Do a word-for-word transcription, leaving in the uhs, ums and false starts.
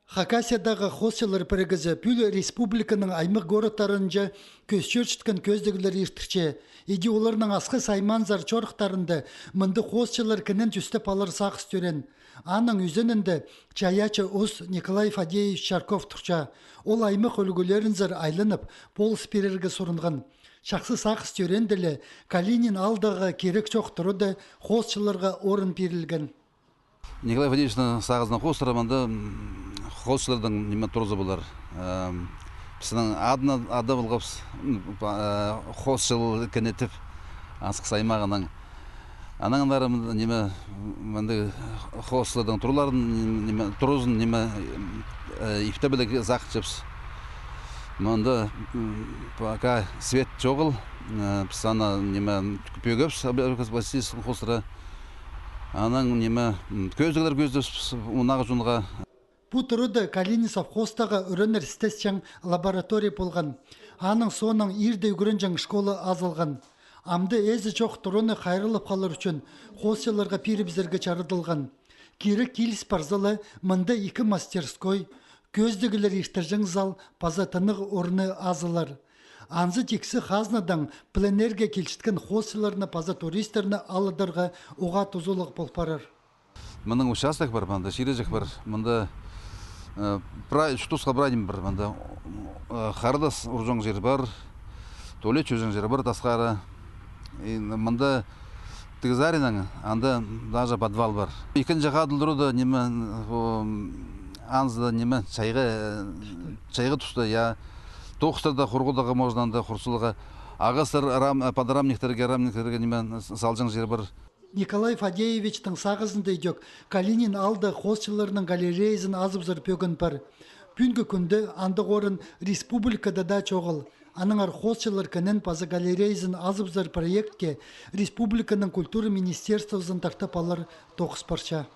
Хакасиядағы хоосчылар пірігізі пӱӱл республиканың аймах городтарынҷа кӧзідерҷіккен кӧзідіглер иртірче. Иди оларның Асхыс аймаанзар чорыхтарында мында хоосчылар кінін тӧстеп алар сағыс тӧреен. Аның ӱзенінде чайаачы ус Николай Фадеевич Чарков турча. Ол аймах ӱлгӱлерінзер айланып, полыс пирерге сурынған. Чахсы сағыс тӧреенде ле, Калинин аалдағы кирек чох турада хоосчыларға орын пирілген. Николай Фадеевичтің сағызына хоостыра мында, м, хоосчыларның ниме турызы полар. Ам, пістің адына, ады полғабыс, м, па-, э, хоосчыл кінетіп, Асхыс аймағының. Анаң андар м-, ниме, мында хоосчыларның турларын, ниме, турызын, ниме, э, иптеп ле сағынчабыс. Мында, м, пока свет чоғыл, э, піс аны, ниме, пӧгебіс, об-, об-, обсистый хоостыра. Анаң ниме, м, кӧзідіглер кӧзідібіс мындағы чонға. Пу турада Калинин совхозтағы ӱренер істесчең лаборатория полған. Аның соонаң иирде ӱгренҷең школа азылған. Амды ээзі чох тураны хайраллап халар ӱчӱн хоосчыларға пирібізерге чарадылған. Кирек киліс парза ла, мында ікі мастерской, кӧзідіглер иртірҷең зал паза тынағ орны азылар. Анзы тиксі хазнадаң пленэрге килчеткен хоосчыларны паза туристерні алыдарға уғаа тузалығ пол парар. Мының участок пар, мында чиріҷек пар, мында, э, пра-, чуртасха прай ниме пар, мында, э, хардас урҷаң чир пар, туалет чӧрҷең чир пар тасхара. И мында тігі саринаң, анда даже подвал пар. Ікінҷі хада турада ниме, о, анзы ниме, чайғы, чайғы туста, я, тоғыстарда хурғадарға можно анда хурсаларға. Ағастар рам-, подрамниктерге, рамниктерге ниме салҷаң чир пар. Николай Фадеевичтің сағызында идӧк Калинин аалда хоосчыларның галереязын азыбызар пӧгін пар. Пӱӱнгі кӱнде андағ орын республикада даа чоғыл. Аннаңар хоосчылар кінін паза галереязын азыбызар проектке республиканың культура министерствозын тартып алар тоғыс парча.